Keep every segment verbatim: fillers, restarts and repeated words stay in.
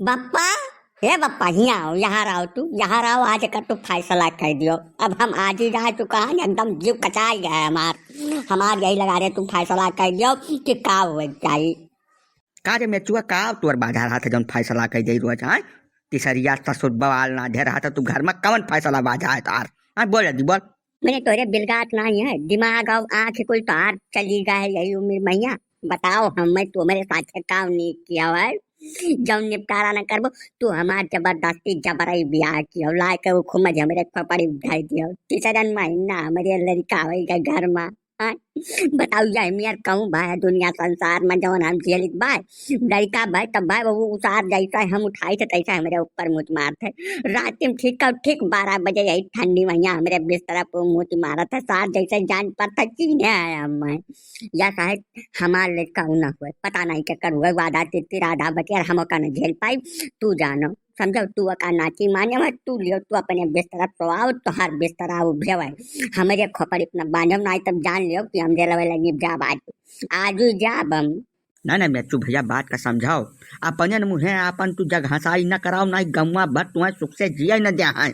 बप्पा, हे बप्पा, हियाँ आओ, यहाँ रहो तू, यहाँ रहो, आज का तू फैसला कर दियो। अब हम आज ही जा चुका है, एकदम जीव कचाई गया है हमार। हमार यही लगा रहे, तू फैसला कर दियो कि का हो जाई। का रे मेचुआ, का तोर बाझा रहा था, जौन फैसला कर दे रोज, हाँ? तिसरिया ससुर बवाल ना दे रहा था, तू घर में कौन फैसला बाझा है तार? हाँ, बोल जल्दी, बोल। मैंने तोरे बिलगात नाही है, दिमाग और आँख कुल तोहार चली गए है यही उम्र मैया। बताओ, हम मैं तुम्हारे साथ का नहीं किया है, जौन निपटारा न करबो, तू हमार जबरदस्ती जबरई ब्याह किया, ला के वो खुमज हमरे खोपड़ी धर दिया। तीसरन महीना हमरे लड़का होई गए घर में। हाँ? बताओ, यही मेर कहूँ भाई, दुनिया संसार में जौन हम झेलित भाई, लड़का भाई, तब भाई वो उसार जैसा हम उठाई थे, तैसा हमरे ऊपर मुँह मारत है। रात में ठीक का ठीक बारह बजे यही ठंडी मैया हमरे बिस्तरा पे मुँह मारत है, सार जैसे जान पड़ता चीने आया मैं। या साहब, हमार लड़का उ ना हुए, पता नहीं क्या करूँगा, वादा तिरतिर आधा बचे और हम ओका न झेल पाई, तू जानो। समझो, तू अका नाची माने मत, तू लियो, तू अपने बिस्तरा सोआओ, तोहार बिस्तरा उभे है। हमरे खोपड़ी अपना बांधो, नाई तब जान लियो कि हम रेलवे लाइन जा बाजू। आजू जाब हम। ना, ना, मेचू भैया, बात का समझाओ। अपने मुँहे आपन तू जगहसाई न कराओ, नाई गौवा भर तुम्हें सुख से जिए न द्या है।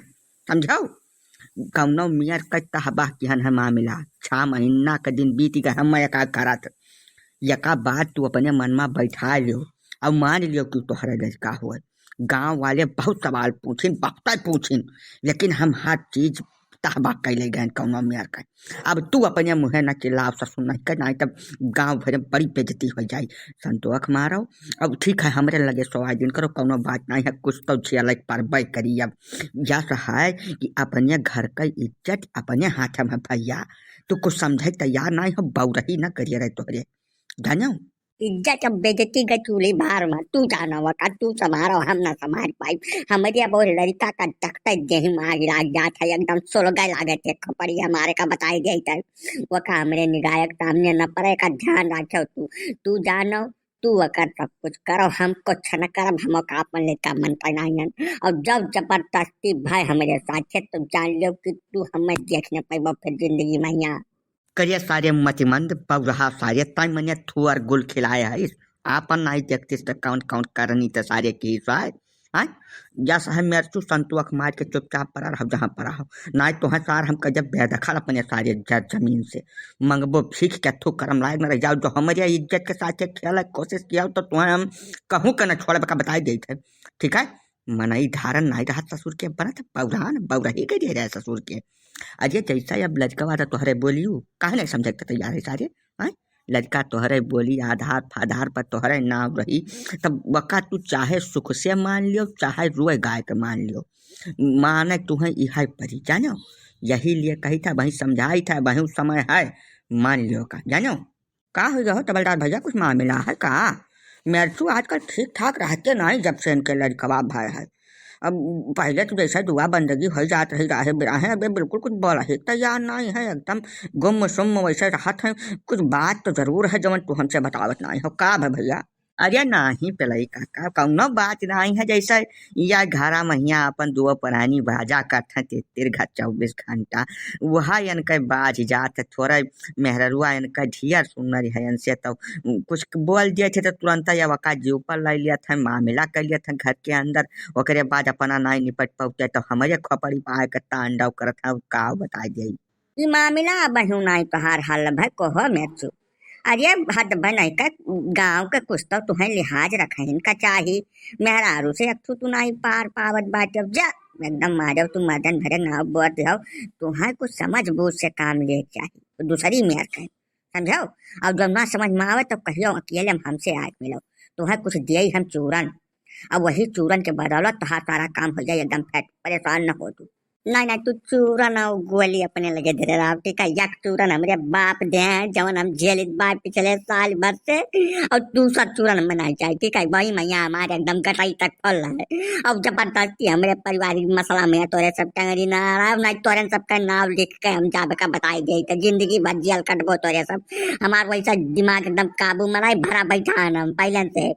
समझाओ? कौनो मियर कइ तहबाह किहन है मामिला। छह महीना के दिन बीत गए, हम एका करत। एका बात तू अपने मन में बैठा लियो, अब मान लियो कि तोहरे लड़का होए। गाँव वाले बहुत सवाल पूछिन, बहुत पूछिन, लेकिन हम हर चीज तहबाह कैले गए कौनो मियर का। अब तू अपने मुँहे न चिल्लाओ ससुर नहीं कर, नहीं तब गाँव भर में बड़ी बेइज्जती हो जाई। संतोख मारो, अब ठीक है, हमरे लगे सवाल दिन करो, कौनो बात नहीं है, कुछ तो झेले परबे करी। अब यस है कि अपने घर का इज्जत अपने हाथ में भैया, तू कुछ समझे तैयार नहीं हो, बौरही न करिए रहे तोहरे, जानो? इज्जत अब बेइज्जती के चूल्ही बार में, तू जानो वका, तू संभारो, हम ना संभाल पाई। हमरे अब वो लड़का का देखते देह में आग लाग जात है, एकदम सुलगे लागत है, खपड़ी हमारे का बताई गई तो वका हमरे निगाह के सामने न पड़े का ध्यान रखो तू, तू जानो, तू अकर सब कुछ करो, हम कुछ न करब, हम का अपन लेका मन पनायन। और जब जबरदस्ती भाई हमरे साथे तो जान लो कि तू हमें देख न पैबो फिर जिंदगी में यहाँ। करिया सारे मतिमंद, बौरहा सारे, ताई मने थुअर गुल खिलाए है। आपन नाई देखतिस त कौन कौन करनी त सारे की सारे। हाँ? या साहब मेरचू संतोख मार के चुपचाप पड़ा रहो जहाँ पड़ा हो। नाई तो है सार हम कजब बेदखल अपने सारे ज-, जमीन से। मंगबो भीख के थू करम लायक न रह जाओ। जो हमरे इज्जत के साथ खेले के कोशिश किया हो तो तुम्हें हम कहूँ के न छोड़ब का बताई देत है। ठीक है? मनई धारन नाई रहत ससुर के, बनत बौरान, बौरही के दे रहे ससुर के। अरे जैसा अब लड़कवा त तोहरे बोलियो, काहे नहीं समझे के तैयार है सारे? हैं? लड़का तोहरे बोली, आधार फाधार पर तोहरे नाम रही, तब वका तू चाहे सुख से मान लियो, चाहे रोए गाय के मान लियो, माने तुहें इहे परी, जानो? यही लिए कही था, वही समझाई था, वही समय है, मान लियो का, जानो? का हो गया हो तबलदार भैया, कुछ मामला है का? मेरचू आजकल ठीक ठाक रहते नहीं, जब से इनके लड़कवा भय है। अब पहले तो जैसे दुआ बंदगी हो जात रही राहे बिराहे, अब ये बिल्कुल कुछ बोला ही तैयार नहीं है, एकदम गुम सुम वैसे रहत है। कुछ बात तो जरूर है जवन तू हमसे बतावत नहीं हो, का भय भैया? अरे नाही पेलई काका, कौनो बात नाही है, जैसे या घरा महिया अपन दुआ परानी बाजा करत हैं, तेतिर घ-, चौबीस घंटा वह इनके बाज जात है। थोड़ा मेहररुआ इनका ढियर सुनर है, इनसे तो कुछ बोल दिए थे तो तुरंत या वका जीव पर लाई लिया था, मामला कर लिया था घर के अंदर। ओकरे बाद अपना नाई निपट पाते तो हमारे खोपड़ी पाए के तांडव करत है, का बताई दे। ई मामला अबहिं नाई तोहार हल भय, कहो मेरचू। अरे हद भय नहीं का, गाँव के कुछ तो तुहें लिहाज रखहिन का चाही। मेहरारू से अक्थू तू नाई पार पावत बाटे, अब जा एकदम मारव तू मदन भरे नाव बोत हो। तुहें कुछ समझ बूझ से काम ले चाही, दूसरी मेर कहीं, समझो? और जब ना समझ में आवे तो कहियो अकेले में हमसे आके मिलो, तुहें कुछ दिए हम चूरन, अब वही चूरन के बदौलत तोहार सारा काम हो जाए एकदम फट, परेशान न हो तू। नहीं नहीं, तू चूरन और गोली अपने लगे धरे रहो, ठीक है? एक चूरन हमरे बाप दे हैं, जवन हम झेलित बा पिछले साल भर से, और दूसर चूरन हम नहीं चाही, ठीक है? वही मैया हमारे एकदम गटाई तक फल है। अब जबरदस्ती हमरे पारिवारिक मसला में तोरे सब टंगरी ना रहा, नहीं तोरे सबका नाव लिख के हम जाबे का बताई दे, तो जिंदगी भर जेल कटबो तोरे सब। हमार वैसा दिमाग एकदम काबू में नहीं, भरा बैठा है हम पहले से।